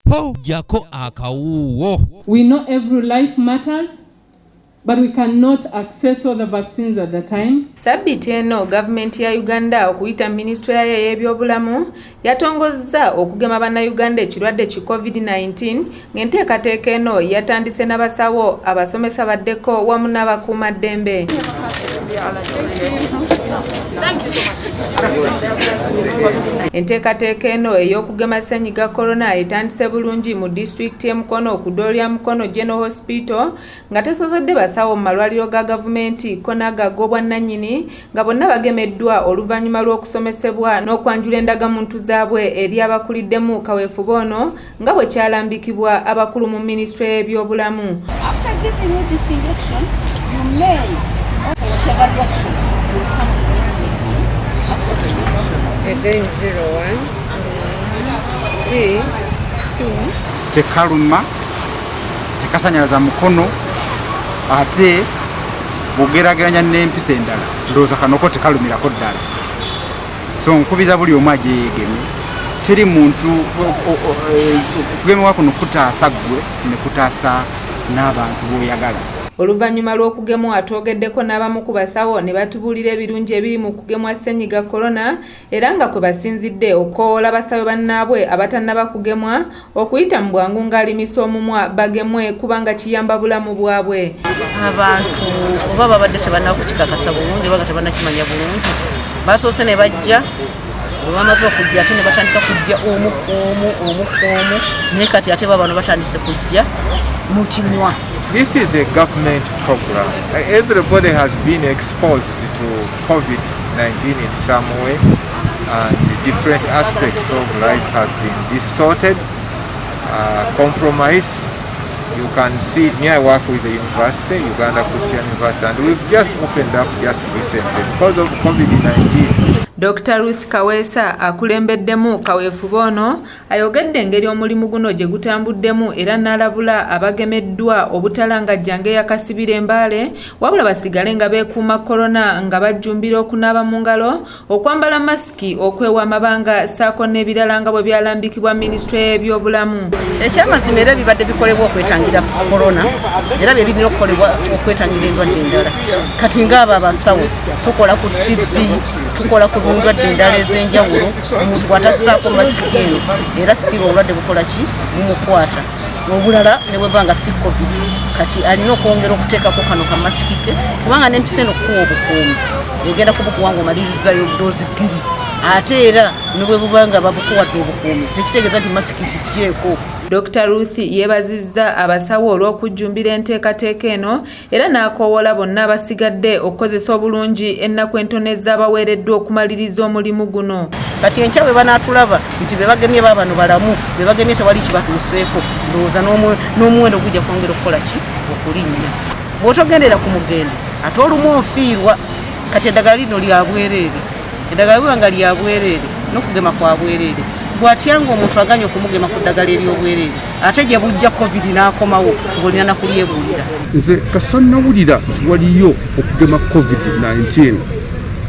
Po jjako akawuuwo. We know every life matters, but we cannot access all the vaccines at the time. Sabbiiti eno gavumenti ya Uganda okuyita minisitule yayo ey'ebyobulamu yatongozza okugema bannayuganda ekirwadde ki COVID-19, ng'enteekateeka eno yatandise n'abasawo, abasomesa baddeko wamu n'abakuumaddembe. Enteekateeka eno ey'okugema ssennyiga Corona etandise bulungi mu disitulikiti y'e Mukono ku ddwaliro lya Mukono General Hospital, nga tesosodde basawo mu malwaliro ga gavumenti ko n'ago ag'obwannannyini, nga bonna bagemeddwa oluvannyuma lw'okusomesebwa n'okwanjula endagamuntu zaabwe eri abakuliddemu kaweefube ono, nga bwe kyalambikibwa abakulu mu minisitule y'ebyobulamu. After giving you this injection, you may, whatever reaction will come immediately after the injection. Again, 0 1 P Tekaluma, tekasanyalaza mukono, ate bwogerageranya n'empisa endala, ndowooza kanoko tekalumirako ddala. So nkubiza buli omu agyeyegeme. Teri muntu okugemebwa kuno kutaasa ggwe ne kutaasa n'abantu b'oyagala. Oluvannyuma lw'okugemwa, twogeddeko n'abamu ku basawo ne batubuulira ebirungi ebiri mu kugemwa ssennyiga Corona, era nga kwe basinzidde okukoowoola basawo bannaabwe abatannaba kugemwa okuyita mu bwangu ng'alimisa omumwa bagemwe, kubanga kiyamba bulamu bwabwe. Abantu oba babadde tebannaba kukikakasa bulungi oba nga tebannakimanya bulungi, basoose ne bajja. Bwe bamaze okujja, ate ne batandika kujja omu ku omu, omu ku omu, naye kati ate babano batandise kujja mu kinywa. This is a government program. Everybody has been exposed to COVID-19 in some way, and different aspects of life have been distorted, compromised. You can see me, I work with the university, Uganda Christian University, and we've just opened up just recently because of COVID-19. Dr. Ruth Kaweesa akulembeddemu kaweefube ono ayogedde engeri omulimu guno gye gutambuddemu, era n'alabula abagemeddwa obutalangajja ng'eyakasibira embaale, wabula basigale nga beekuuma korona, nga bajjumbira okunaaba mu ngalo, okwambala masiki, okwewa amabanga ssaako n'ebirala, nga bwe byalambikibwa minisitule y'ebyobulamu. Ekyamazima, era bibadde bikolebwa okwetangira korona, era bye birina okukolebwa okwetangira endwadde endala. Kati ngaabo abasawo tukola ku TB, tukola ku ndwadde endala ez'enjawulo. Omuntu bw'atassaako masiki eno, era still obulwadde bukola ki? Bumukwata. Obulala ne bweba nga si COVID, kati alina okwongera okuteekako kano kamasiki ke, kubanga n'empisa eno kuwa obukuumi, egenda kubukuwa nga omalirizayo doozi 2. Ate era ne bwe buba nga babukuwadde obukuumi, tekitegeeza nti masiki guggyeko. Dr. Ruth yeebazizza abasawo olw'okujjumbira enteekateeka eno, era n'akoowoola bonna abasigadde okukozesa obulungi ennaku entono ezaabaweereddwa okumaliriza omulimu guno. Kati enkya bwe banaatulaba nti be bagemye baabano balamu, be bagemye tewali kibatuuseeko, ndowooza n'omuwendo gujja kwongera okukola ki? Okulinnya. Bw'otogendera ku mugendo, ate olumu ofiirwa. Kati eddagala lino lya bwereere. Eddagala bwe nga lya bwereere, n'okugema kwa bwereere, bw'atyanga omuntu aganye okumugema ku ddagala ery'obwereere, ate gye bujja COVID n'akomawo ng'olina nakulyebuulira. Nze kasa nawulira nti waliyo okugema COVID-19,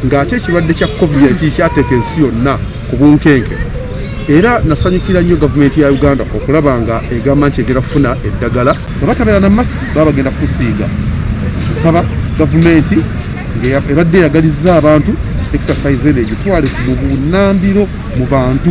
ng'ate ekirwadde kya COVID-19 kyateeka ensi yonna ku bunkenke, era nasanyukira nnyo gavumenti ya Uganda okulaba nga egamba nti egenda kufuna eddagala, nga batabeera na masiki baba bagenda kukusiiga. Nsaba gavumenti ebadde eyagalizza abantu exercise eno egitwale mu bunambiro mu bantu.